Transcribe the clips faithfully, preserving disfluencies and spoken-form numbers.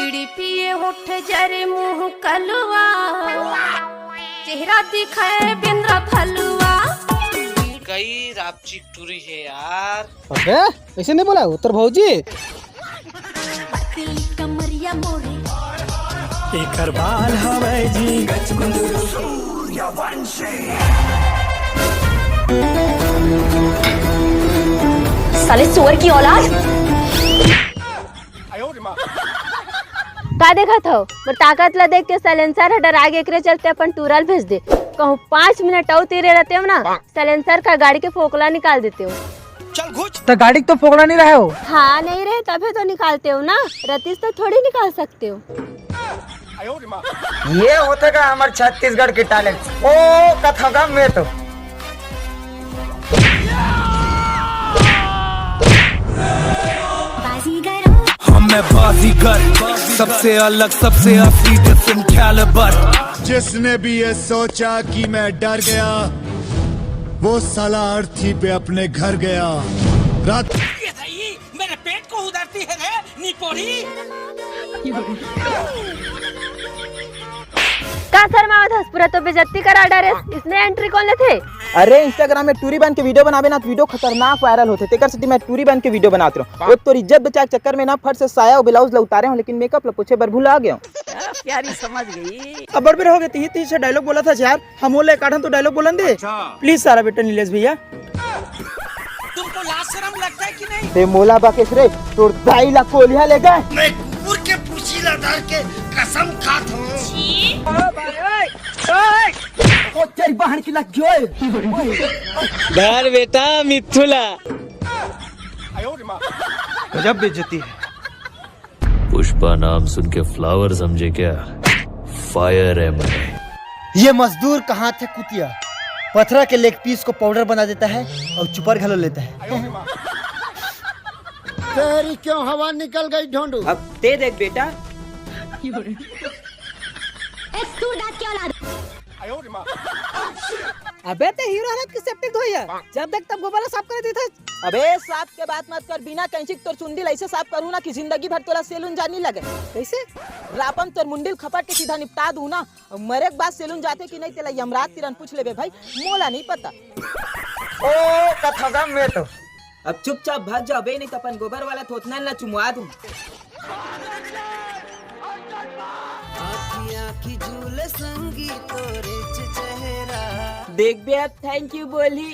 बीड़ी पिए होठ जरे मुंह कलुआ, चेहरा दिखाए बिंद्रा फलुआ। कई रापचिक टूरी है यार। अबे, ऐसे नहीं बोला उत्तर भौजी। पतली कमरिया मोरे। एकर बाल हवै जी। साले सुअर की औलाद। का देखत हव? मोर ताकत ला देख के साइलेंसर ह डरा गे, एकरे चलते अपन टूरा ल भेज दे। कहूँ पाँच मिनट अउ तीरे रहते हो ना, साइलेंसर का गाड़ी के फोकला निकाल देते हो। चल घुच। त गाड़ी के तो फोकला नहीं रहे हो। हाँ, नहीं रहे तभे तो निकालते हो ना, रतीस तो थोड़ी निकाल सकते हो। ये होथे का हमर छत्तीसगढ़ के टैलेंट। ओ कथगम में तो। हम मैं बाजीगर, सबसे अलग, सबसे असली, डिफरेंट कैलिबर। जिसने भी ये सोचा कि मैं डर गया, वो साला अर्थी पे अपने घर गया। रात ये सही, मेरे पेट को उधरती है रे निपोरी। का शर्मावत हस? पूरा तो बेइज्जती करा डारे। इसने एंट्री कौन लेथे? अरे Instagram में टूरी बन के वीडियो बनाबे ना, तो वीडियो खतरनाक वायरल होथे, तेकर सेती मैं टूरी बन के वीडियो बनात रहूं। वो तोर इज्जत बचाए के चक्कर में ना फट से साया अउ ब्लाउज ला उतारे हूं, लेकिन मेकअप ला पोछे बर भुला गया हूं। प्यारी समझ गई। अब्बड़ बेर हो गए, तीही तीही से डायलॉग बोला था यार, हम बोले एक आठन तो डायलॉग बोलन दे। अच्छा। प्लीज सारा बेटा नीलेश भैया। तुमको लाज शर्म लगता है कि नहीं? ते मोला बकेस रे, तोर दाई ला कोलिया ले गए। मैं कुकुर के पूछी ला धर के कसम खात हूँ। ओ तेरी बहन की लग गई। धर बेटा मिथुला। गजब बेइज्जती है। पुष्पा नाम सुन के फ्लावर समझे क्या? फायर है मैं। ये मजदूर कहाँ थे कुतिया, पथरा के लेग पीस को पाउडर बना देता है और चुपर घलो लेता है। तेरी क्यों हवा निकल गई ढोंडू? अब ते देख बेटा। अबे ते हीरो हरत की सेप्टिक धोइया, जब देख तब गोबर ला साफ करे देथे। अबे साफ के बात मत कर, बिना कैंची के तोर चुंदी ला ऐसे साफ करूँ ना कि जिंदगी भर तोला सैलून जानी लगे। कैसे? रापन तोर मुंडी ल खपट के सीधा निपटा दूँ ना, अउ मरे के बाद सैलून जाथे कि नहीं तेला यमराज तीरन पूछ लेबे भाई, मोला नहीं पता। ओ कथगम में तो। अब चुपचाप भाग जा बे, नहीं तो अपन गोबर वाला थोथना ला चुमवा दूँ। आँखी आँखी झूले संगी तोरे चेहरा। देख बे अब थैंक यू बोली।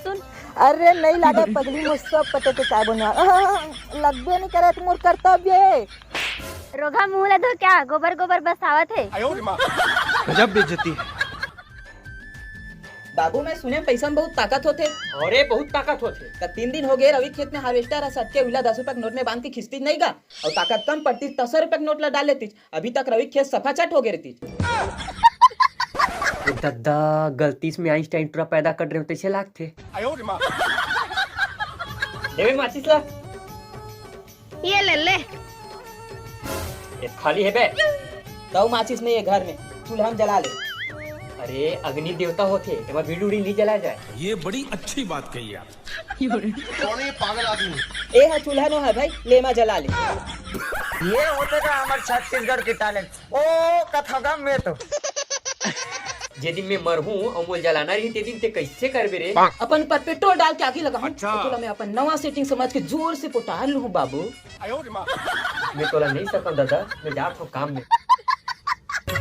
सुन। अरे नहीं लागे पगली, मोर सब पते ते काय बनवा। लगबे नहीं करे तो मोर कर्तव्य है। रोगहा मुंह ला धो क्या गोबर गोबर बसावत है। गजब बेइज्जती है। बाबू, मैं सुने पैसा में बहुत ताकत होथे। अरे, बहुत ताकत होथे। त तीन दिन हो गए, रवि खेत में हार्वेस्टर ह सटके उला दस रुपया के नोट में बांध के खींचतीस नहीं गा, अउ ताकत कम पड़तीस त सौ रुपया के नोट ला डाल लेतीस। अभी तक रवि खेत सफा चट हो गए रहतीस। ओ दद्दा, गलती से मैं आइंस्टाइन टूरा पैदा कर रहे हो, तैसे लागथे। देवे माचिस ला। ये ले ले। ये खाली है बे। तऊ माचिस नहीं है घर में, चूल्हा में जला ले। अरे अग्नि देवता होथे, एमा बीड़ी उड़ी नहीं जला जाए। ये बड़ी अच्छी बात कही आप। कौन है ये पागल आदमी? ए हा चूल्हा नो है भाई, ले मा जला ले। ये होथे का हमर छत्तीसगढ़ के टैलेंट। ओ कथगम में तो। जे दिन मैं मरहूं अउ मोल जलाना रही, ते दिन ते कैसे करबे रे? अपन पर पेट्रोल डाल के आगी लगाहूं। अच्छा। तो मैं अपन नवा सेटिंग समझ के जोर से पोटार लूं बाबू। मैं तोला नहीं सकूं दादा, मैं जात हूं काम में।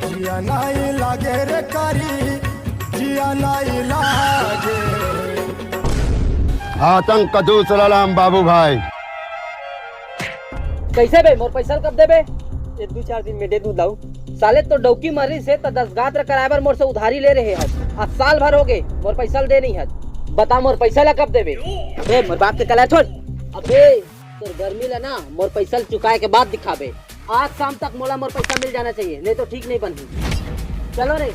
जिया नहीं लागे रे कारी, जिया नहीं लागे। आतंक का दूसरा नाम बाबू भाई। कैसे बे, मोर पैसा ल कब देबे? एक दू चार दिन में दे दूं दाऊ। साले तो डौकी मरिस हे त दस गात्र कराए बर मोर से उधारी ले रहे हस। आज साल भर हो गए, मोर पैसा ल दे नहीं हस। बता मोर पैसा ला कब देबे? बे मोर बाप के कला छोड़। अबे तोर गर्मी ला ना मोर पैसा ल चुकाए के बाद दिखाबे। आज शाम तक मोला मोर पैसा मिल जाना चाहिए, नहीं तो ठीक नहीं बनही। चलो रे।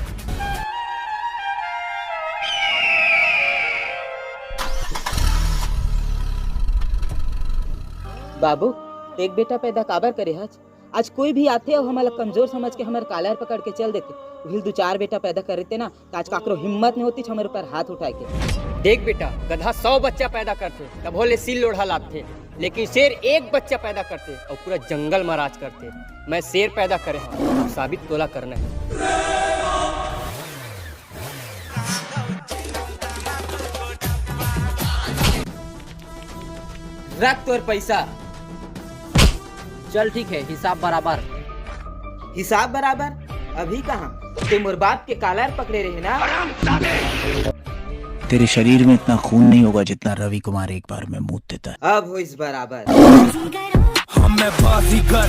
बाबू, एक बेटा पैदा काबर करे हस? आज कोई भी आथे अउ हमला कमजोर समझ के हमर कालर पकड़ के चल देथे। उहिल दू चार बेटा पैदा कर रहिते ना, त आज काकरो हिम्मत नहीं होती हमर ऊपर हाथ उठाए के। देख बेटा, गधा सौ बच्चा पैदा करथे, तभो ले सिर लोढ़ा लादथे, लेकिन शेर एक बच्चा पैदा करथे अउ पूरा जंगल म राज करथे। मैं शेर पैदा करे हंव, साबित तोला करना हे। रख तोर पैसा। चल ठीक है, हिसाब बराबर। हिसाब बराबर? अभी कहाँ? ते मोर बाप के कालर पकड़े रहे ना। तेरे शरीर में इतना खून नहीं होगा जितना रवि कुमार एक बार में मूत देता है। अब होइस बराबर। हम मैं बाजीगर,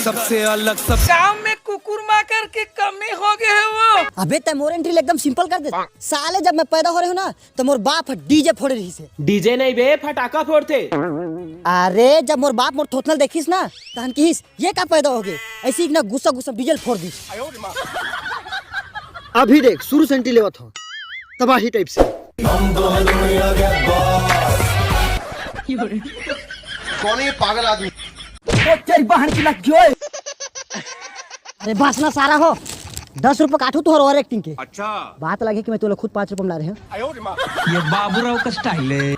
सबसे अलग, सब। गांव में कुकुर माकर के कमी हो गए है वो। अबे तै मोर एंट्री ले एकदम सिंपल कर दे। साले जब मैं पैदा हो रहे हूँ ना, तो मोर बाप ह डीजे फोड़े रहिस हे। डीजे नहीं बे, फटाका फोड़थे। अरे जब मोर बाप मोर थोथना ल देखिस ना, तहन किहिस, ये का पैदा हो गए? ऐसे ही ना गुस्सा गुस्सा डीजे ल फोड़ दिस। अभी देख, शुरू से एंट्री लेवत हो, तबाही टाइप से। कौन है ये पागल आदमी? ओ तेरी बहन की लग गई। अरे बस ना सारा हो, दस रुपये काटू तोहर ओवर एक्टिंग के। अच्छा। बात अलग है कि मैं तोला खुद पाँच रुपये में ला रहे हूँ। ये बाबूराव का स्टाइल है।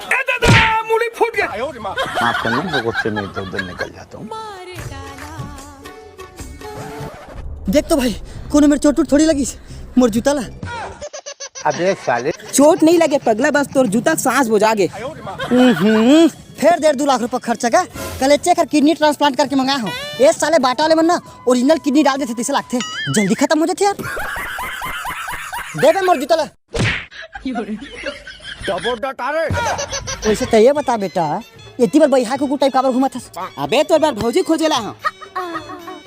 ए दादा, मुड़ी फूट गया। माफ करना, वो गुस्से में इधर उधर निकल जाता हूँ। देख तो भाई, कोनो मेर चोट उट थोड़ी लगिस, मोर जूता ला। अबे साले। चोट नहीं लगे पगला, बस तोर जूता सांस बुझा गे। हम्म, फेर डेढ़ दू लाख रुपया खर्चा का, कल चेक कर किडनी ट्रांसप्लांट करके मंगाए हो। ए साले बाटा वाले मन ना ओरिजिनल किडनी डाल देथे तइसे लागथे, जल्दी खत्म हो जाथे यार। दे बे मोर जूता ला। डबो डटारे। वैसे तो ये बता बेटा, एती बर बइहा कुकुर टाइप काबर घूमत हस? अबे तोर बर भौजी खोजे ला हूँ।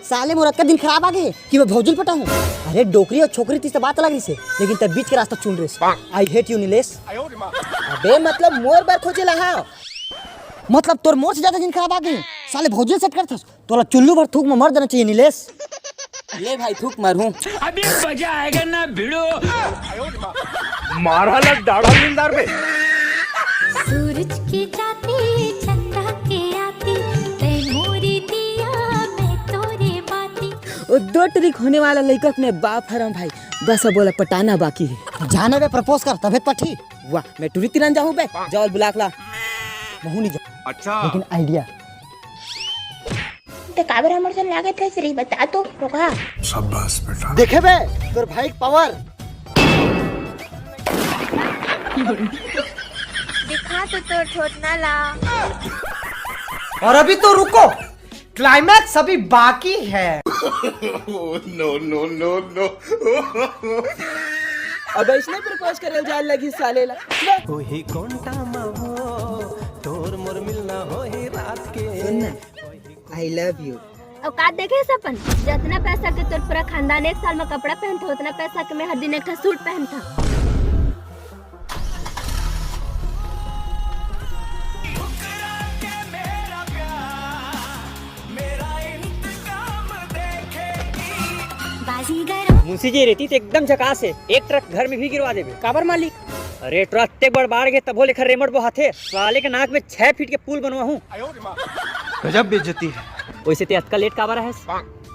साले मोर अतका दिन खराब आ गए कि मैं भौजी ल पटाहूँ। अरे डोकरी और छोकरी तीस तो बात अलग रही से, लेकिन तब बीच के रास्ता चुन रहे। I hate you Nilesh. अबे मतलब मोर बर खोजे ला हूँ। मतलब तोर मोर से ज्यादा दिन खराब आ गए, साले भौजी ल सेट करथस। तोला चुल्लू भर थूक में मर जाना चाहिए नीलेश। ले भाई थूक मारूं। अभी मजा आएगा ना भिड़ो। मारा लग डाढ़ा लीलदार बे। सूरज की जाती चंदा के आती ते मोरी दिया मैं तोरे बाती। ओ दो ट्रिक होने वाला लइका के मैं बाप हरम भाई, बस अब बोला पटाना बाकी है। जाने बे प्रपोज कर तबे पठी। वाह मैं टुरी तिरन जाहूं बे, जाओ बुला के ला। महू नहीं जा। अच्छा। लेकिन आइडिया। ते काबर हमर सन लागत है श्री बता तो रोका। शाबाश बेटा। देखे बे तोर भाई के पावर। दिखा तो तोर ठोटना ला। और अभी तो रुको, क्लाइमैक्स अभी बाकी है। नो नो नो नो। अब इसने प्रपोज करे जान लगी साले ला। वही कोंटा मा हो, तोर मोर मिलना होही रात के। सुन ना, I love you। औकात देखे सपन, जतना पैसा के तोर पूरा खानदान एक साल में कपड़ा पहनता, उतना पैसा के मैं हर दिन एक ठा सूट पहनता। बाजीगर। मुंशी जी, रेती तो एकदम झकास है, एक ट्रक घर में भी गिरवा देबे। काबर मालिक? अरे ट्रक ते बड़ बाढ़ गे तभो लेखर रेमट बोहाथे, साले के नाक में छह फीट के पुल बनवाहूं। गजब बेइज्जती है। वैसे ते अतका लेट काबर है?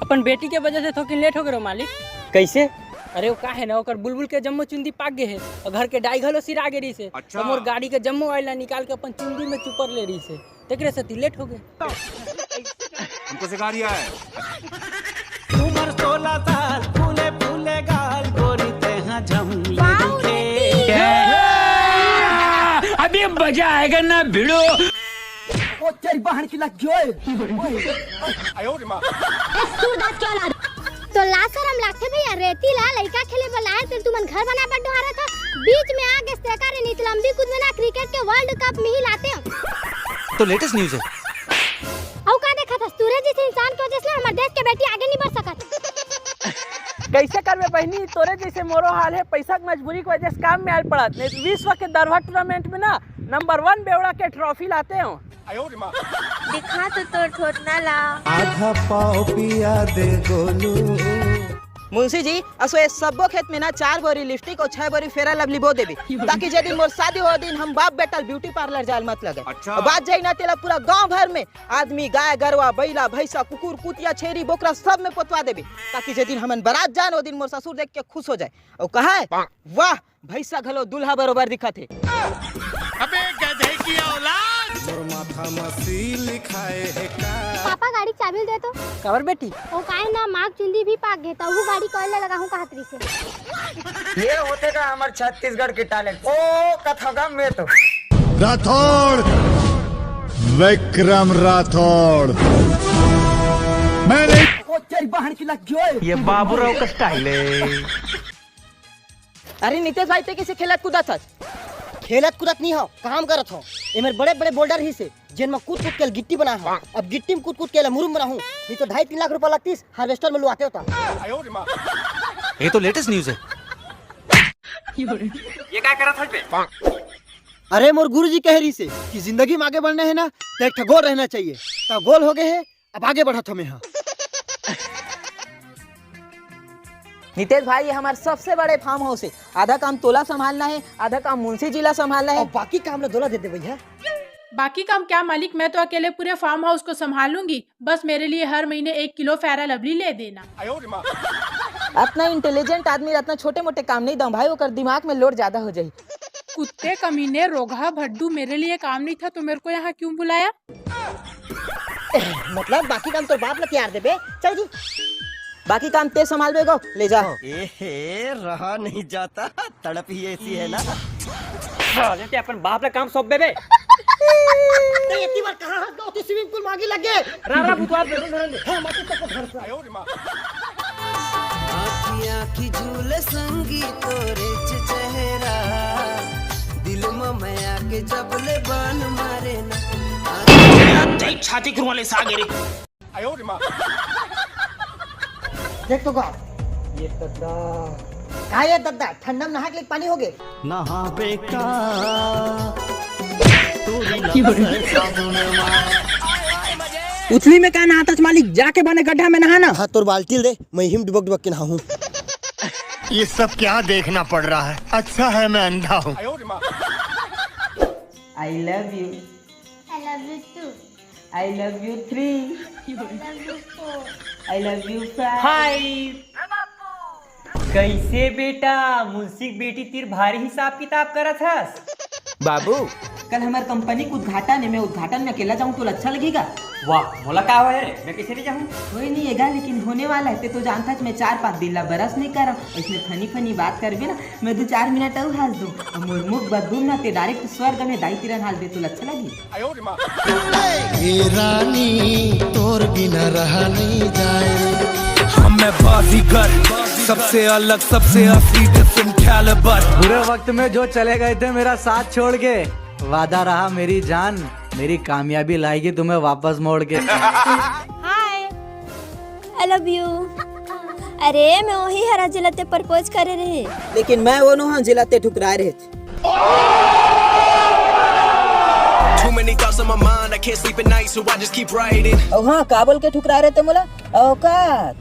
अपन बेटी के वजह से थोकिन लेट हो गए रहो मालिक। कैसे? अरे वो का है ना, ओकर बुलबुल के जम्मो चुंदी पाक गए है और घर के डाई घलो सिरा गे रही से। अच्छा। तो मोर गाड़ी के जम्मो ऑयल ना निकाल के अपन चुंदी में चुपर ले रही से। तेकरे सेती लेट हो गए। हमको सिखा रिया है। उमर सोलह साल, फूले फूले गाल, गोरी तेहा जम वाओ, लड़के। रेती। अभी मजा आएगा ना भिड़ो। ओ तेरी बहन की लग गई। ए सूरदास के औलाद। तो लाज शरम लागथे भैया, रेती ला लइका खेले बर लाए, तेल तुमन घर बना बर डोहारत हो, बीच में आ गेस तेकर रे नितलंबी कूद में ना क्रिकेट के वर्ल्ड कप में ही लाते हो। तो लेटेस्ट न्यूज है। अउ का देखत हस, तोरे जैसे इंसान के वजह से हमर देश के बेटी आगे नहीं बढ़ सकत। कैसे करबे बहनी, तोरे जैसे मोरो हाल है, पैसा के मजबूरी के वजह से काम में आल पड़त, नहीं तो विश्व के दरभा टूर्नामेंट में ना नंबर वन बेवड़ा के ट्रॉफी लाते हो। दिखा तो तोर ठोटना ला। आधा पाव पिया दे गोलू। मुंशी जी, असो ये सब्बो खेत में ना चार बोरी लिपस्टिक अउ छह बोरी फेरा लवली बो देबे, ताकि जे दिन मोर शादी हो, ओ दिन हम बाप बेटा ल ब्यूटी पार्लर जाए ल मत लगे। अच्छा। अउ बात जाही ना, तेला पूरा गांव भर में आदमी, गाय, गरवा, बइला, भैंसा, कुकुर, कुतिया, छेरी, बोकरा सब में पोतवा देबे, ताकि जे दिन हमन बारात जान, ओ दिन मोर ससुर देख के खुश हो जाए अउ कहे, "वाह, भैंसा घलो दूल्हा बरोबर दिखत हे।" अबे गधे की औलाद। मोर माथा म सील लिखाए हे का? पापा, गाड़ी के चाबी ल दे तो। काबर बेटी? ओ काय ना, माँ के चुंदी भी पाक गे, तहू गाड़ी के oil ल लगाहूँ कहत रहिसे। ये होथे का हमर छत्तीसगढ़ के talent। ओ कथोगा मैं तो। राठौड़, विक्रम राठौड़, मैं नहीं। ओ तेरी बहन की लग गयो। ये बाबूराव का style है। अरे नितेश भाई, ते कइसे खेलत कूदत हस? खेलत कूदत नइ हंव, काम करत हंव। एमेर बड़े-बड़े boulder रहिसे, जेन म कूद-कूद के गिट्टी बनाए हंव। अब गिट्टी म कूद-कूद के एला मुरुम बनाहूं, नइ तो ढाई तीन लाख रुपया लगतिस, harvester म लुआतेंव त। ये तो latest news है। ये का करत हस बे? अरे मोर गुरुजी कहे रहिसे कि जिंदगी म आगे बढ़ना हे ना, त एक ठा goal रहना चाहिए। त goal हो गे हे, अब आगे बढ़त हंव मेंहा। नितेश भाई, ये हमर सबसे बड़े farm house हे। आधा काम तोला संभालना हे, आधा काम मुंशी जी ला संभालना हे। अउ बाकी काम ला तोला दे देबे भैया। बाकी काम क्या मालिक, मैं तो अकेले पूरे farm house को संभालूंगी। बस मेरे लिए हर महीने एक किलो Fair Lovely ले देना। अतना intelligent आदमी ला अतना छोटे मोटे काम नइ दंव भाई, ओकर दिमाग में load जादा हो जाही। कुत्ते कमीने, रोगहा भड्डू, मेरे लिए काम नहीं था तो मेरे को यहाँ क्यों बुलाया? मतलब बाकी काम तोर बाप ला तियार देबे, चल जी। बाकी काम ते संभालबे गो, ले जा। ए हे, रहा नहीं जाता, तड़प ही ऐसी है ना। साले ते अपन बाप ला काम सौंप देबे। ते इतनी बार कहाँ हंस गया? ओती swimming pool म आगी लग गे। रा, रा, भूतवा, बेटो, धरन दे। हाँ, मत तो धर। आँखी आँखी झूले संगी तोरे च चेहरा, दिल म मया के जब ले बान मारे ना। जय छाती कुरुआ ले सागे रे। देख तो का, ये दद्दा। का ये दद्दा? ठंडा में नहा के लेके पानी हो गे। नहाबे का? उथली में का नहाथस मालिक? जाके बने गड्ढा में नहा ना। हाँ, तोर बाल्टी ल दे, मैं इही म डुबक डुबक के नहाहूँ। ये सब क्या देखना पड़ रहा है? अच्छा है मैं अंधा हूँ। I love you. I love you too. I love you three. I love you four. I love you five. Hi. कइसे बेटा, मुंशी के बेटी तीर भारी हिसाब किताब करत हस? बाबू, कल हमर कंपनी के उद्घाटन हे, मैं उद्घाटन में अकेला जाहूँ तोला अच्छा लगही का? वाह, मोला का होय रे, मैं कइसे नइ जाहूँ? होय नइ हे गा, लेकिन होने वाला हे। ते तो जानथस मैं चार पांच दिन ला brush नइ करंव, अइसने funny funny बात करबे ना, मैं दू चार मिनट अउ हंस दूँ। अउ मोर मुख बदबू ना ते direct स्वर्ग में दाई तीर हंस दे, तोला अच्छा लगही? ए रानी, तोर बिना रहा नहीं जाए। हम मैं बाजीगर, सबसे अलग, सबसे असली, different caliber। बुरे वक्त में जो चले गए थे मेरा साथ छोड़ के, वादा रहा मेरी जान, मेरी कामयाबी लाएगी तुम्हें वापस मोड़ के। Hi, I love you. अरे, मैं ओही हरा जेला ते propose करे रहे। लेकिन मैं वो नोहंव जेला ते ठुकराए रहे। Too many thoughts on my mind, I can't sleep at night, so I just keep writing. अउ हाँ, का बोल के ठुकराए रहे ते मोला? औकात।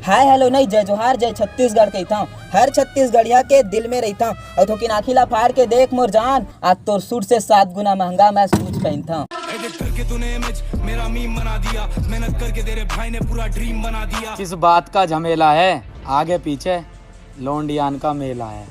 हाय हेलो नहीं, जय जोहार, जय छत्तीसगढ़ कहिथंव। हर छत्तीसगढ़िया के दिल में रहिथंव। अउ थोकिन आँखी ला फाड़ के देख मोर जान, आज तोर सूट से सात गुना महंगा मैं शूज पहिनथंव। Edit करके तूने image मेरा meme बना दिया, मेहनत करके तेरे भाई ने पूरा dream बना दिया। किस बात का झमेला है, आगे पीछे लौंडियान का मेला है।